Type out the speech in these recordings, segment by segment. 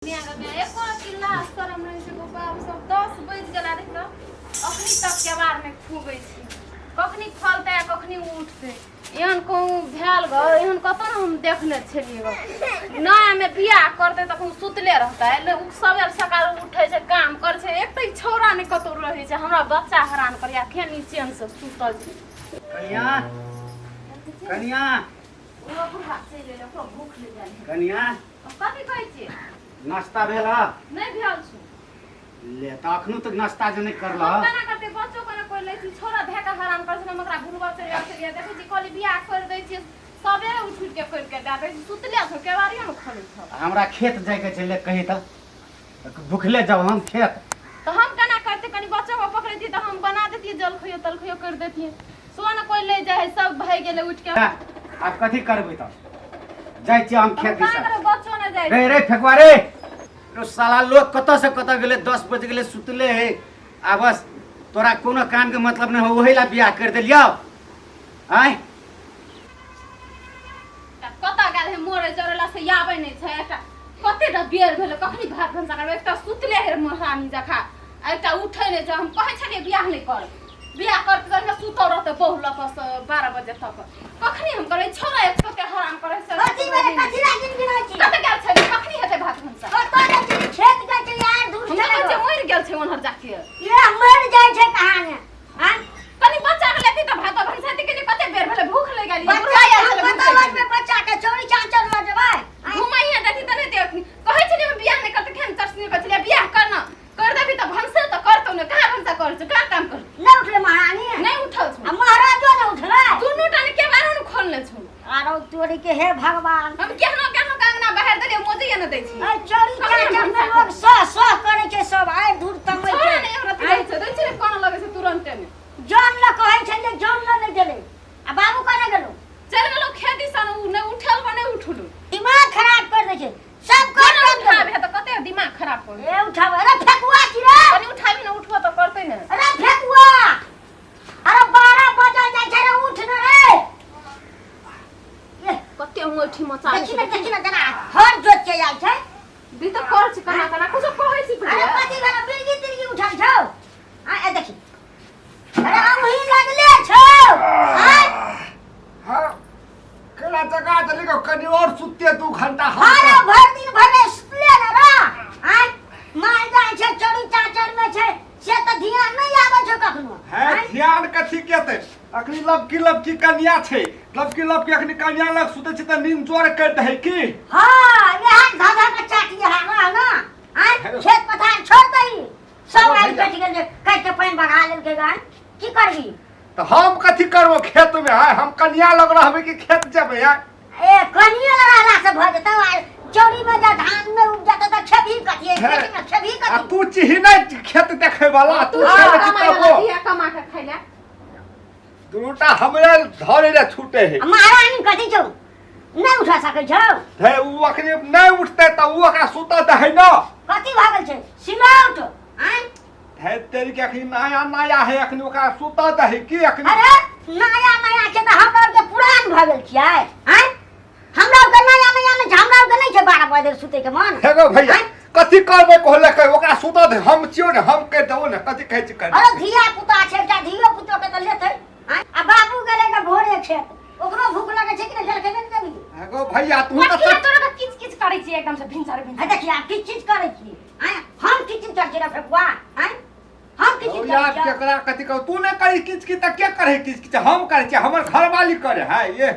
एको रत्ती लाज शरम नहि छै बाप सब 10 बजि गेला देख तऽ अखनी तक केबाड़ नहि खुबै छी। कखनी खलतै आ कखनी उठतै। एहन कहूँ भेल ग, एहन कतऽ ने हम देखने छलियै ग। नयामे बियाह करतै तखन सुतले रहतै ने, ओ सबेर सकाल उठै छै, काम करै छै। एक तऽ ई छौड़ा नहि कतौ रहै छै, हमरा बच्चा हरान करैया। केहन चैनसँ सुतल छै। कनिया, कनिया। ओ बुढ़ा चलि एलै, ओकरो भूख लागि गेल। कनिया। कथी कहै छियै? नाश्ता भेल? ह नहि भेल छौ। ले तऽ अखनो तक नाश्ता जे नहि करलह। हम केना करतै? बच्चो के कोइ लै छी, छोड़ा धए के हरान करै छै। हम ओकरा भुलबा चढ़िया चढ़िया देखै छी। कहली बियाह कर दै छियै, सबेरे उठि उठि के कर के दए दै छी। सुतले छौ, केबाड़ियो ने खोलै छौ। हमरा खेत जाइके छै, ले कही तऽ भुखले जाउ हम खेत? तऽ हम केना करतै? कनि बच्चो के पकड़ैतियै तऽ हम बना देतियै, जलखैयो तलखैयो कर देतियै। सो ने कोइ ले जाइ है, सब भए गेलै उठि के। आब कथी करबै? तऽ जाइ छियै हम खेत दिस। बच्चो ने जाइ। रे रे फेकुआ रे, रो साला लोग कतऽ से कतऽ गेलै, 10 बज गेलै, सुतले है। आ बस तोरा कोनो काम के मतलब नहि हो, ओही ला बियाह कर देलियौ आँय। कतऽ गेल है? मोरे जरेला से आबै नहि छै। एकटा कते टा बेर भेलै, कखनी भात भनसा करबै? एकटा सुतले है महारानी जखा आ एकटा उठै नहि छै। हम कहै छलियै बियाह नहि कर, बियाह करते तऽ सुतल रहतै बहु लऽ कऽ 12 बजे तक। कखनी हम करै? छोड़ा एक कते हराम करै छै। कथी भेलै? कथी ला गिनगिनाइ छी? कतऽ गेल छै? कखनी हेतै भात भनसा? कतऽ जाइ छी? खेत जाइ छै यार, दूर। हम कहै छियै मरि गेल छै ओन्हर जाके। ये मरि जाइ छै कहाँ ने? आँय? कनि बच्चा के लेती तऽ भात भनसा हेतै कि नहि? कते बेर भेलै, भूख लागि गेल। बच्चा बुढ़ा आयल छलै, भूख कतऽ लागि लगबै बच्चा के? चौरी चाँचर लऽ जेबै? गेल। घुमाइए देती तऽ नहि देती। कहै छलियै हम बियाह नहि करतै, खेन तरसनी कहै छलियै बियाह करना कर देबी तऽ भनसे तऽ करतौ ने। कहाँ भनसा करै छौ? कहाँ काम कर? नहि उठलै महारानी? नहि उठल छौ। आ महाराजो नहि उठलै? दुनू टा ने केबाड़ो ने खोलने छौ। आरो तोरी के, हे भगवान! हम केहनो केहनो के अंगना बाहर देलियै, मोजैए ने दै छी। ऐ चौरी कखने चाँचर में भनसा लोग सह सह करै छै, सब आइ धूर तमै छोड़ा छै। नहि हमरा रहै छै, दै छै ने, कोना लगै छै तुरन्ते ने। जन लऽ कहै छै जे जन लऽ नहि गेलै। आ बाबू कने गेलो? चलि गेलौ खेती सन, उ नहि उठल बा, नहि उठलू। दिमाग खराब कर दै छै सब। कर केना उठाबे है तऽ कते दिमाग खराब कर। ए उठाबे, अरे फेकुआ छी रे। कनि उठाबी ने, उठबो तऽ करतै ने। अरे फेकुआ, अरे 12 बजल जाइ छै रे, उठ ने रे। ए, कते अंगूठी मचा। देखी ने, देखी ने, जेना हर जोत के आयल छै। दी तऽ कर छी कना कना कुछो कहै छी। अरे कथी भेल? बिरगी तिरगी उठल छौ? आ ए देखी, अरे अमही लगले छौ? आँय? हाँ, केला जगा देली गो, कनि और सुतते 2 घंटा हम। अरे भरि दिन भरे सुतले ने रे। आँय, माल जाइ छै, चोरी चाचर में छै, से तऽ ध्यान नहि आबै छौ कखनो। है। आँय? ध्यान कथी केते? अखनी लपकी लपकी कनिया छै, लपकी लपकी अखनी कनिया लग सुते छै तऽ नींद जोर कर दे है की? हाँ, इएह धधा के चाटी है ना ना। आँय? हेलो। खेत पथार छोड़ दही सब। हेलो आइ भैया। कटि गेल जे काटि के पानि बढ़ा लेलकै गाय, की करबी? तऽ हम कथी करबो खेत में? है हम कनिया लग रहबै कि खेत जेबै है? ए कनिए रहला से भऽ जेतौ? आ चौरी में जे धान नहि उपजतौ तऽ खेबही कथी? हे। खेती में खेबही आ कथी? तू चिही नहि खेत देखे वाला, तू तू छेबै कमाइ तबो। वाला दिया, कमा के खैला। दूटा हमरे धरे ले छूटे है। आ महारानी कथी छौ, नहि उठा सकै छौ? हे उ अखनी नहि उठते तऽ उ ओकरा सुतऽ दे है न। कथी भऽ गेल छै सिलौट? आँय? हे तेरी के, अखनी नया नया है, अखनी ओकरा सुतऽ दे है की अखनी? अरे नया नया छै तऽ हमरा आरके पुरान भऽ गेल छियै? आँय, हमरा आरके नया नया नहि छै, हमरा आरके नहि छै 12 बजे सुतैके मन। हे गो भैया। आँय? कथी करबै कहले? कह ओकरा सुतऽ दे, हम छियौ ने, हम कहि देबो ने। कथी कहै छी कर? अरे धिया पुता छै, एकटा धियो पुतो के तऽ लेतै। आँय? आ बाबू गेलै ने भोरे खेत, ओकरो भूख लगै छै कि नहि? जलखै नहि देबही? हे गो भैया, तू तऽ कथी तोरा के किच किच करै छी एकदम से भिनसर भिनसर? है देखिए, आप किच चीज करै छी? आँय, हम किच चीज करै छी रे फेकुआ? आँय, हम किच चीज करै यार छियै? केकरा कथी कहू? तू नहि करी किच किच तऽ के करे किच किच? हम करै छियै, हमर घरवाली करे है ये।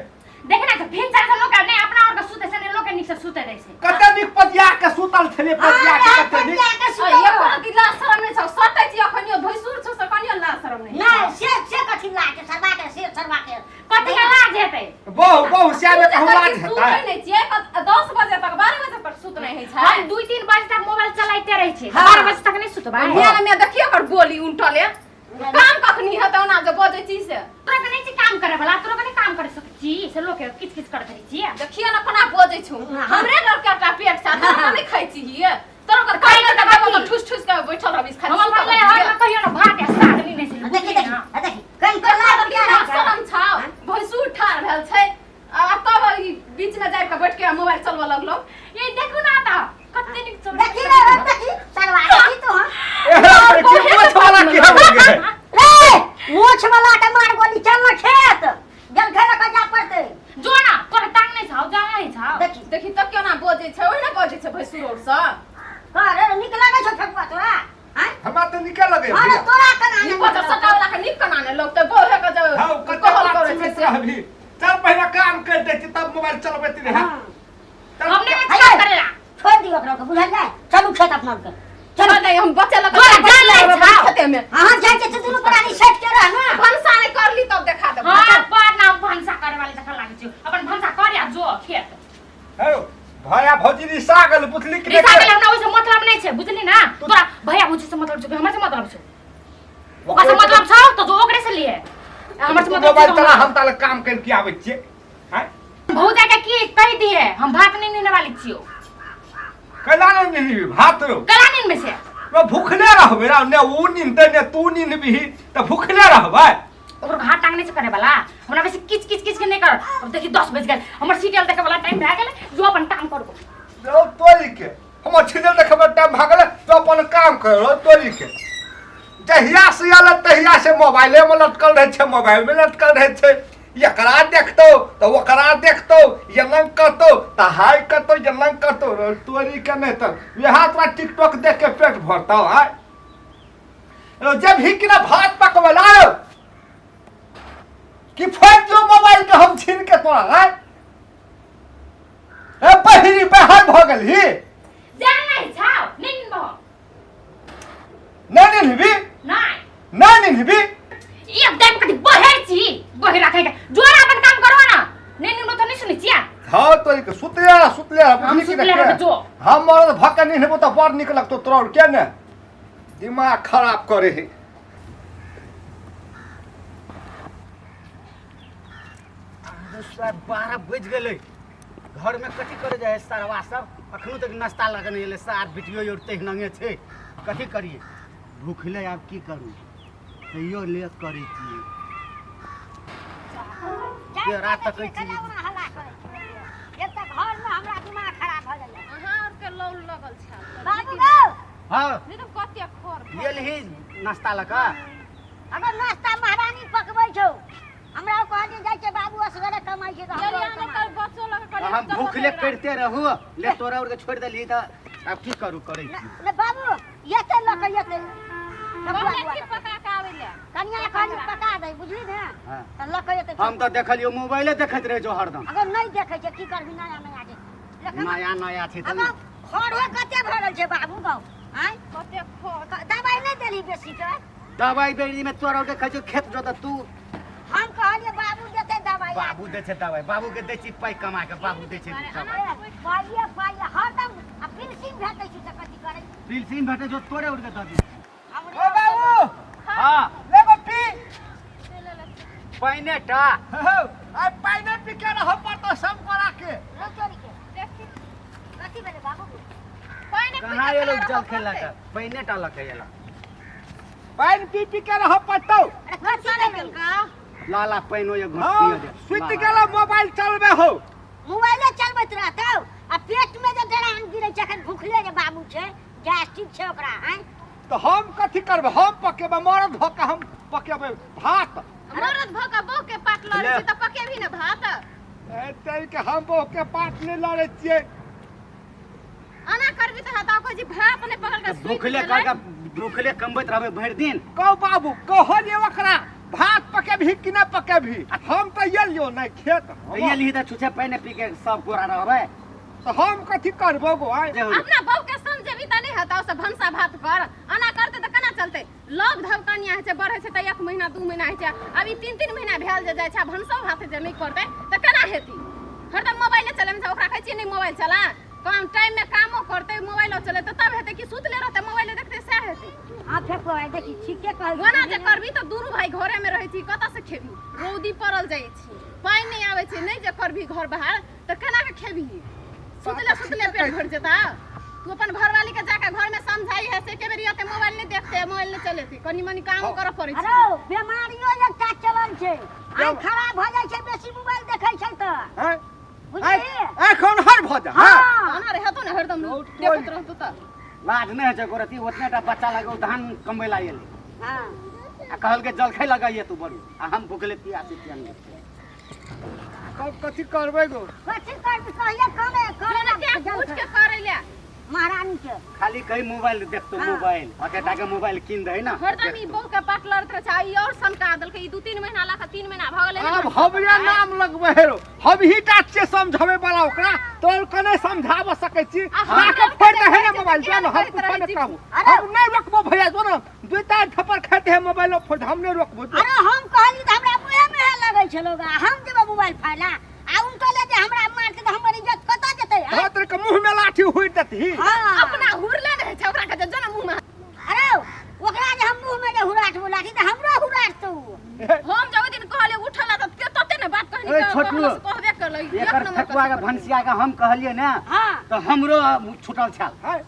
देख ना, भिनसर से लोक नहि अपना और के सुते से, नहि लोक के नीक से सुते दै छै। कते नीक पतिया के सुतल छलियै, पतिया के हाँ, कते नीक। पतिया के सुतल। एको रति लाज शरम नहि छौ, सटै छी अखनियो, भैंसुर छौ से कनियो लाज शरम नहि। नहि, से कथी लाज छै सरवा के, से सरवा के कथी के लाज हेतै? बहु बहु श्यामे कहूँ लाज सुतै हेतै? नहि छियै 10 बजे तक, 12 बजे तक सुत नहि होइ छै। हम 2-3 बजे तक मोबाइल चलाइते रहै छी। हाँ। 12 बजे तक नहि सुतबै? मेरा में देखियो ओकर बोली उल्टले, काम कखनी हेतै ओना जे बजै छी से। तोरा के नहि छै काम करे वाला? तोरा के नहि काम करे सकै छी से लोक के किच किच करैत रहै छी? देखियो ने कोना बजै छौ। हाँ। हमरे घर के एकटा पेट छै, तोरा नहि खाइ छी तोरा ओकर खाइ खाइ छी तऽ तऽ कथी? ठुस ठुस के बैठल रहबिस खाली। हम सुतल अपन रहबिस। हर में कहियो ने भात या साग नहीं छै। देखी देखी, आ देखी कहीं को लाग की के शरम छौ, भैंसुर ठाढ़ भेल छै आ तब ई बीच में जाके बैठ के मोबाइल चलबऽ लगलो। ये देखू ना त कते नीक चौरी। जोर से। अरे नीक लागै छौ ठकुआ तोरा? आँय? हमरा तऽ नीके लगैए अरे भैया। तोरा केना ई नहि पचर सटावला के नीक केना ने लगतै? बौहे के जे हाँ, कते कहल बात करै छै सुनैत से। रहबही। चल पहिने काम कर दै छी तब मोबाइल चलबैत रहे। हाँ। चल, हम नहि है काम करेला। छोड़ दियौ ओकरा के, बुझल जाय? चलू खेत अपना के। चल नहीं हम बच्चे लग तोरा जान नहि छौ। खेते में। अहाँ जाइ के दुनू प्राणी सेट के रह ना। भनसा नहीं करली तब देखा देब। हाँ, बड़ नाम भनसा करे वाली जखन लागै छै। अपन भनसा कर या जो खेत। हेलो, भैया भौजी रिसा गेल बुझली कि रिसा गेल, हमरा ओहिसँ मतलब नहि छै, बुझली ना? तोरा भैया भौजी से मतलब छौ कि हमरा से मतलब छौ? ओकरा से मतलब छौ तो जो ओकरे से लिए, हमर से मतलब मोबाइल छौ तो चला, हमरा- हम ताले काम कर के आबै छियै। हैं? भौजा के की कहि दिए, हम भात नहीं नीने वाली छियो। कैला नहि नीनबी भात रो? कला नीन में से रो भूखले रहबै रा, ने ऊ नीनतै ने तू नीनबिही तऽ भूखले रहबै। ओकरो हाथ टांग नहीं छै करे वाला। हमरा बेसी किच किच किच के नहीं कर। अब देखी 10 बज गेल, हमर सीरियल देखे वाला टाइम भए गेल, जो अपन काम करबो। रौ तोरी के, हमर सीरियल देखे टाइम भए गेलै, तू अपन काम कर। रौ तोरी के, जहिया से आयल तहिया से मोबाइले में लटकल रहै छै, मोबाइल में लटकल रहै छै। एकरा देखतौ तऽ ओकरा देखतौ, एना करतौ तऽ हाय करतौ, एना करतौ। रौ तोरी के, नहि तऽ इएह तोरा टिकटॉक देख के पेट भरतौ। आय रौ, जब ही कि ना भात पकबै ला रौ कि फेंक दियौ मोबाइल के हम छीन के तोरा। आय ए बहिरी बेहाल भऽ गेलही। जा नहीं छाओ, नहीं नीनबो। नहि निनबी? नहीं। नहि निनबी? एक टाइम कथी बहेर छी, बहेर रखे के जोर अपन काम करो ना। नहीं नीनबो तो नहीं सुनै छिया। हाँ तोरी के, सुतले रह, सुतले रह। हम बुझली कि सुतले नहि? रहबै, जो। हम मरद भऽ के निनबो तऽ बड़ नीक लगतौ तोरा आओर के ने दिमाग खराब करे है। 12 बजि गेलै, घरमे कथी करे जाइ है सरवा सब? अखनो तक नाश्ता लऽ कऽ नहि एलै। सार बेटियो और तहिनंगे छै। कथी करिए भूखले? आब की करू? तैयो ले करै छियै। जाइ रात छी, तकै छी। केना ओना हल्ला करै छी? एक तऽ घरमे हमरा दिमाग खराब भऽ जाइए। अहाँ और के लौल लगल छै। बाबू गौ। हँ। नहीं तो कते खर गेलही नाश्ता लऽ कऽ? अगर नाश्ता महारानी पकबै छौ। हमरा कहलियै जाइ छै बाबू असगरे कमाइ छै तऽ हमरो चलिए आने कमाइ। कर बच्चो लग कर। हम भूखले करिते रहू ले, तोरा और के छोड़ि देलही तऽ आब की करू? करै छी। ने बाबू, एते लऽ कऽ एते ठकुआ की पका के आबै ले। कनिया कहली पका दे, बुझली ने? हाँ। तऽ लऽ कऽ एते। हम तऽ देखलियो मोबाइले देखैत रहै छौ हरदम। अगर नहि देखै छै, की करबी? नया नया छै लेकिन नया नया छै तऽ अगर खड़ो कते भरल छै बाबू गौ? आँय? कते खर। दबाइ नहि देली बेसी के? दवाई बेरी में तोरा और के खाइ छौ खेत जो तऽ तू। हम कहलियै बाबू देतै दबाइ। बाबू दै छै दवाई? बाबू के दै छी पाइ कमा के, बाबू दै छै दवाई? पाइए पाइए हरदम आ पिलसिन भेटै छै तऽ कथी करै? पिलसिन भेटै छौ, तोरे उड़ के दऽ दी। ओ बाबू। हाँ। लेबो पी। पाइने टा। हौ, आइ पाइने पी के रहऽ पड़तौ सब गोरा के। रो चोरी के कथी भेलै बाबू? पानि पी कहाँ के एलौ केना जल रहऽ खेला पड़तै? के पाइने टा लऽ के एलौ। पानि पी पी के रहऽ पड़तौ। अरे कथी नहि भेलै? केलका। लाला पानि एक घोट हँ पियो दे। सुति गेलौ मोबाइल चलबे हौ। मोबाइले चलबैत रहतौ आ पेट में जे डरान गिरै छै। अखन भूखले जे बाबू छै, गैस्ट्रिक छै ओकरा। आँय? तऽ हम कथी करबै? हम पकेबै? मरद भऽ के हम पकेबै भात? मरद भऽ के बहू के पाट लड़ै ले। छी तऽ पकेबही ने भात? ए, तै के हम बहू के पाट नहि लड़ै छियै। एना करबी तऽ हेतौ? कहै छी भात नहि पकड़ के सुति भूखले गेलै। कर भूखले कमबैत रहबै भरि दिन। कहू बाबू, कहलियै ओकरा भात पकेबही कि नहि पकेबही? हम तऽ एलियो नहि खेत। एलही तऽ छुछे पानि पी के सब गोरा रहबै। तऽ हम कथी करबो गो आइ? जे होई। अपना बहू के समझेबी तऽ नहि हेतौ से भनसा भात कर। एना करतै तऽ केना चलतै? लव धव कनिया होइ छै, बढ़ै छै तऽ 1 महीना 2 महीना होइ छै। अभी 3-3 महीना भेल जे जाइ छै, आ भनसो भात जे नहि करतै तऽ केना हेतै? हरदम मोबाइले चलेमे छै। ओकरा कहै छियै नहि मोबाइल चला, कम टाइम में कामो करतै मोबाइलो चलेतै तब हेतै, कि सुतले रहतै मोबाइले देखतै सएह हेतै? हाँ फेको आइ देखी, ठीके कहै छी। ओना जे करबी तऽ दुनू भाई घरे में रहै छी, कतऽ से खेबही? रौदी पड़ल जाइ छै, पानि नहि आबै छै। नहि जे करबी घर बाहर तऽ केना के खेबही? सुतले सुतले पेट भरि जेता। तू अपन घरवाली के जाके घर में समझाई है से के बेरी एते मोबाइल नहीं देखते, मोबाइल नहीं चलेती, कनी मनी काम करऽ पड़ै छै। अरे बेमारियो एकटा चलल छै, आँखि खराब भऽ जाइ छै बेसी मोबाइल देखै छै तऽ। हैं? बुझली? एखन हर भऽ जा। हाँ। ओना रहतो ने हरदम बहुत देखैत रहतो तऽ। लाज नहि होइ छै गोरती? ओतने टा बच्चा लगे धान कमबै ला एलै हाँ। आ कहलकै जलखै लगाइए तू बड़ू, आ हम भूखले पियासे पियान। तब कथी करबै गो? कथी करबी? कहिया कमे जोने करे के उठ के करै ले। के। खाली कही मोबाइल देखतो। हाँ। मोबाइल ओते टाके मोबाइल कीन दे ना। हरदम ई बहू के पाट लड़त रहे छै, आ ई और सनका देलकै। ई 2-3 महीना ला के 3 महीना भऽ गेलै। आब हमरे नाम लगबै हेरो, हम ही टा छियै समझाबै वाला ओकरा, तोर के नहि समझाब सकै छी। आ हम जाके फोड़ दे है ना कहै मोबाइल, छी, जो ना हम कहैत कुछ रहै नहि छी। कहबो। अरे। हम नहि रोकबो भैया, जो ना दुईटा थप्पड़ खाते है मोबाइल फोड़, हम नहि रोकबो जो। अरे हम कहली तऽ हमरा मुँहे मुँहे लगै छलो गा, हम जेबै मोबाइल फाड़ला आ उनका ले जे हमरा मारतै तऽ हमर इज्जत कतऽ जेतै? आँय? हाँ, तोरे के मुंह में लाठी हुई देतही। हाँ। अपना हुरले रहै छै, ओकरा कहै छै जो ना मुँह में। अरे ओकरा जे हम मुँह में जे हुराटबो लाठी तऽ हमरो हुराटतौ। हम जे ओहि दिन कहलियै उठल तऽ के तते ने बात कहनी ए, के छोटू, कहलक से कहबे करलै। एक एकर नंबर के ठकुआ के छपरी। भनसिया के हम कहलियै ने हाँ। तऽ हमरो छुटल छल। हाय,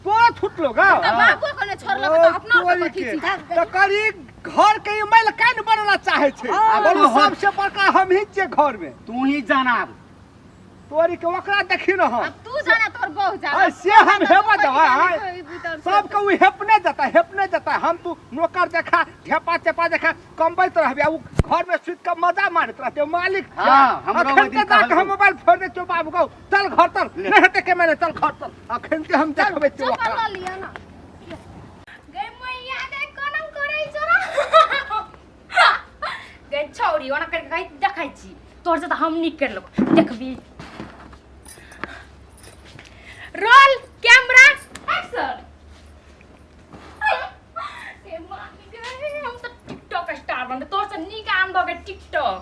तोरा छुटलो गा? तऽ बापो के ने छोड़लक तऽ अपना आर के कथी छी? तऽ करी घर के ई मैल काहे ने बनला चाहे छै? हाँ। बोलू, सबसे बड़का हम ही छियै घर में। तू ही जानाब। तोरी के ओकरा देखी न हम। अब तू जाना, तोहर बहू जाना। आ, से हम हेबा देबै, आय। सबके उ हेपने जेता, हेपने जेता। हम तू नौकर देखा ढेपा चेपा देखा कमबैत रहबे, आ उ घर में सुति के मजा मारैत रहते मालिक। हाँ, हमरो अखन ओहि के दिन जाके हम कहलकौ। मोबाइल फोड़ दै छियौ बाबू गौ, चल घर चल। ले। नहीं हेतै के मैंने, चल घर चल। अखन के हम देखबै छियौ चप्पल ओकरा। लऽ लिअ ना। गै मैया गै, कोना करै छौ गै छौरी, ओना कर के देखै छी तोहर से तऽ हम नीक कर लेबो, देखबी। Roll camera action. ए मामी गै, हम तऽ टिकटॉक स्टार बनबै, तोहर से नीक आन भऽ गेल टिकटॉक।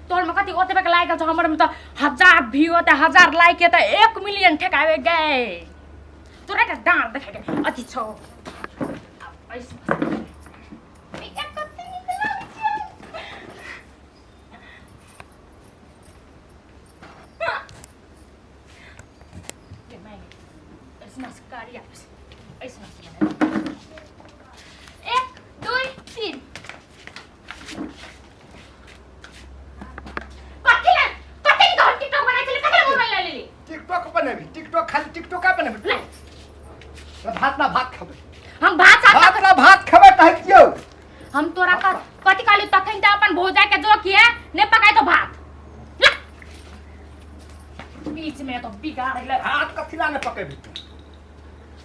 तोहर में कथी ओतबे के लाइक छौ, हमर में तऽ 1000 व्यू होतै, 1000 लाइक हेतै, 1 मिलियन ठेकाबे गै। तोरा के डाँड़ देखै के अथी छौ। आब ऐसे मैया कते नीक लागै छै। गे माय गे, ऐसना से कारी आबै छै, ऐसना से बनाबै। 1, 2, 3। कथी ले, कथी ले तोहर टिकटॉक बनाइ छलै? कथी ले मोबाइल लऽ लेली? टिकटॉक बनेबी, टिकटॉक, खाली टिकटॉक बनेबी। ले। भात ना भात खेबै। हम भात सात भात ना भात खेबै कहै छियौ। हम तोरा कथी कहलियौ तखन? तऽ अपन भौजा के जो किए नहि पकाय तो भात ला। बीच में तो बिगाड़ ले। भात कथिला ने पकेबी तू?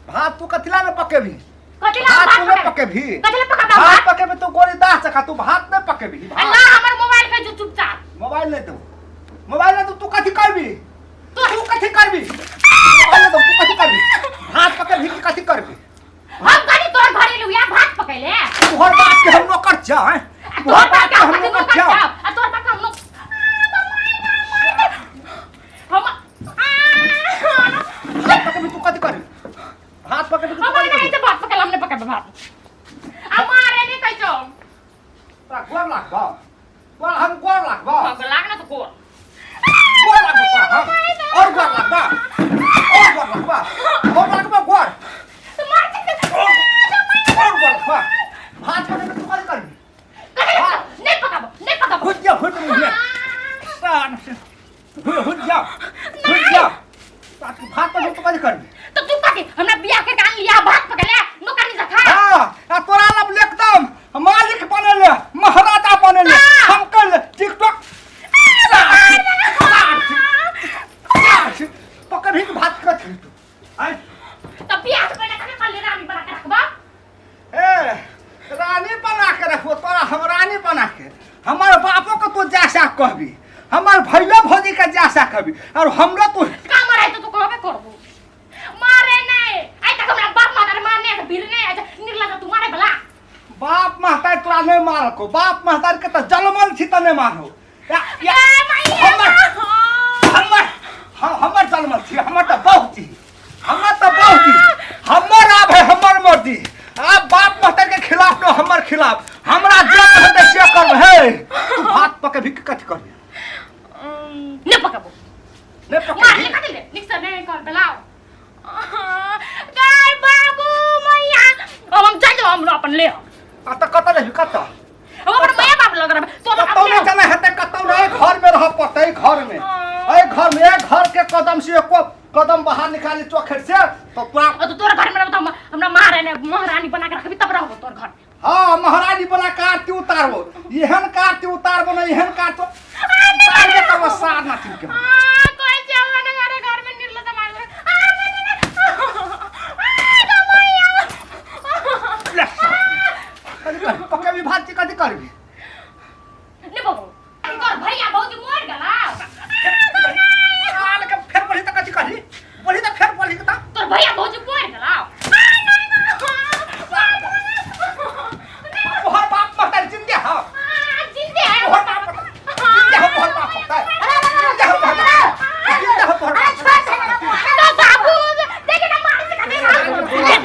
भात तू कथिला ने पकेबी? कथी ला भात भात तू नहीं पकाय? पकेबी? कथी ला पकाबा भात भात? पकेबी तू गोरी दास चखा, तू भात नहीं पकेबी भात। अल्लाह, हमर मोबाइल के जो चुपचाप। मोबाइल नहीं दो, मोबाइल नहीं दो। तू कथी करबी? तू तू कथी करबी? मोबाइल नहीं दो, तू कथी करबी? भात पकेबी कि कथी करबी? हम कनी तोहर घर एलु या भात पकैले? तोहर बाप के हम नौकर छियै? आ तोहर तोहर बाप के हम बाप के नौकर नौकर छियै? छौ, आ तोहर बाप के हम हम भात पकेबी तू कथी करबी? भात पकेबी तू हम कथी नहीं करबी? से भात पकैले, हम नहीं पकाबे भात, आ मारे नहीं कहै छौ। तोरा गोर लागबो? तोरा हम गोर लागबो? लाग ना तो गोर। गोर लागबो तोरा हम? और गोर लागबो, और गोर लागबो, और लागबो गोर। तो मार दे। और गोर लागबो। भात पकेबी तू कथी करबी? कथी ला? नहीं पकाबो, नहीं पकाबो। हुट जा, हुट मुझे सान से हुट, हुट जा, हुट जा। भात पकेबी तू कथी करबी? तो तू कथी हमरा बियाह करके आन लिया भात पकैले नौकरनी जखा? हाँ, आ तोरा लब एकदम मालिक बनेले, महाराजा बनेले। हम कर टिकटॉक पकड़ ही भात कथी तू आय? तो बियाह से पहले कथी कहली, रानी बना के रखबा? ए, रानी बना के रखबो तोरा हम रानी बना के। हमर बापो के तू जैसा कहबी, हमर भैया भौजी के जैसा कहबी, और हमरो तू का मराइ तो तू कहबे करबो। मारे नहीं, आइ तक हमरा बाप मातार मारने के भीड़ नहीं आइ निकला तो तू मारे भला। बाप महतार तोरा नहीं मारको, बाप महतार के तो जलमल छी त नहीं मारो। ए माई। हमर हमर हमर जलमल छी, हमर तऽ बहुत छी, हमर तऽ बहुत छी। हमर आब है हमर मर्जी। आब बाप महतार के खिलाफ न हमर खिलाफ, हमरा जे कहते से करब। हे, तू भात पकेबी कि कथी करबी? नहीं पकाबो। नहीं मार पकेबी? ले, कथी ले निक से नहीं कर बेलाओ गाय बाबू मैया। अब हम जाय हम अपन ले। आ तऽ कतऽ रहबी, कतऽ? हम अपन मैया बाप लग रहबे तो। कतौ नहीं जाना हेतै, कतौ नहीं। घर में रह पड़तै, घर में, एहि घर में। एक घर के कदम से एको कदम बाहर निकाली चोखर से तो तोरा तो तोरा घर में रहबो तो हमरा महारानी, महारानी बना के रखबी तब रहबो तोर घर में। हाँ, महारानी बना के आरती उतारबो, एहन के आरती उतारबो ने, एहन के आरती उतारबे करबो सार नाचिन के। आ कोई छै हमरा ने घर घर में निर्लज मार आ नहीं नहीं।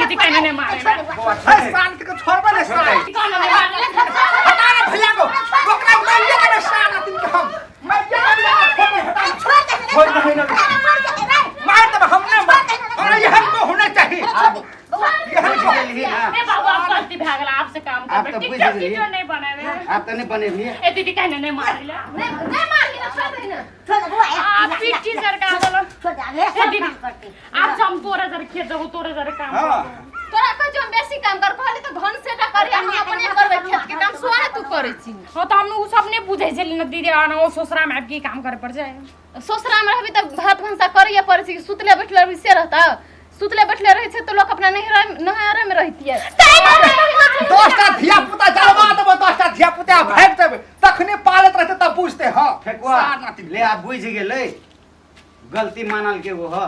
दीदी कहने नहीं मारे छोड़ दे बुआ। हे साल के छोड़बे नहीं साल कहने नहीं मारे हटा रे भैया को ओकरा मारिए के साल नातिन के हम मारिए के छोड़ हटा छोड़ दे छोड़ दे ना। अरे मर जाते रे मार तब हमने मार अरे यहन को होना चाहिए छोड़ दे बउआ यहन बुझि को गेलही ना ए बाबू आप गलती भए गेल आपसे काम आप करबै तऽ बुझि टिकटॉक गेलियै। वीडियो नहीं बनेबै आब तऽ नहि बनेबही ए दीदी कहने नहीं मारे नहीं नहीं मारही ना छोड़ दही ना छोड़ दे बुआ आ पीठी सरका बोलो छोड़ दे अबे सब दीदी। काम करते आप से हम तोरा जरे खेत देबो तोरा जरे काम हां तोरा कहै छियौ हम बेसी काम कर कहली तऽ घन सेटा करी हम अपने करबै खेत के काम सोने तू करै छी हाँ तो हम उ सब नहीं बुझै छली न दीदी आना ओ ससुरा में आबि के काम करे पड़ जाए ससुरा में रहबी तऽ भात भनसा करैए पड़ै छै सुतले बैठले रहबी से रहता सुतले बैठले रहै छै तऽ लोक अपना नैहरे में रहितियै 10 टा धिया पुता जलवा देबो 10 टा धिया पुता भागि देबै तखने पालत रहते तब बुझते हां फेकुआ सार नातिन ले आब बुझि गेलै गलती मानल के वो ह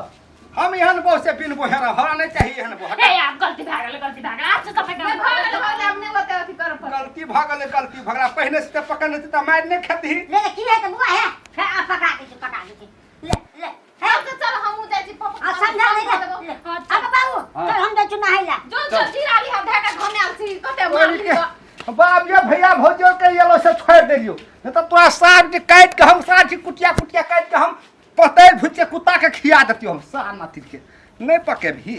हम एहन बहु से बिन बोहे रह नहीं चाहिए एहन बहु ए आप गलती भए गेल गलती भए गेल आप से सब काम भऽ गेलै, भऽ गेलै, आब नहि ओते अथी करऽ पड़त। गलती भऽ गेलै गलती भऽ गेलै पहिने से तऽ पकड़ने तऽ मारि नहि खेतही ले ले की है तो बुआ है फिर आप पका दे पका दे ले ले आब तऽ चल हमहूँ जाइ छी पापा आ समझा दे ले हाँ, अब बाबू चल हम जाइ छी नहाय ला जो जो जीरा लिहा धए कऽ घमे आयल छी कते मारली के बाप ये भैया भौजो के येलो से छोड़ देलियो नहीं तो तोरा साग के काट के हम साग के कुटिया कुटिया काट के हम पतैल भूज के कुत्ता के खिया देतियो हम सार नातिन के नहीं पके भी।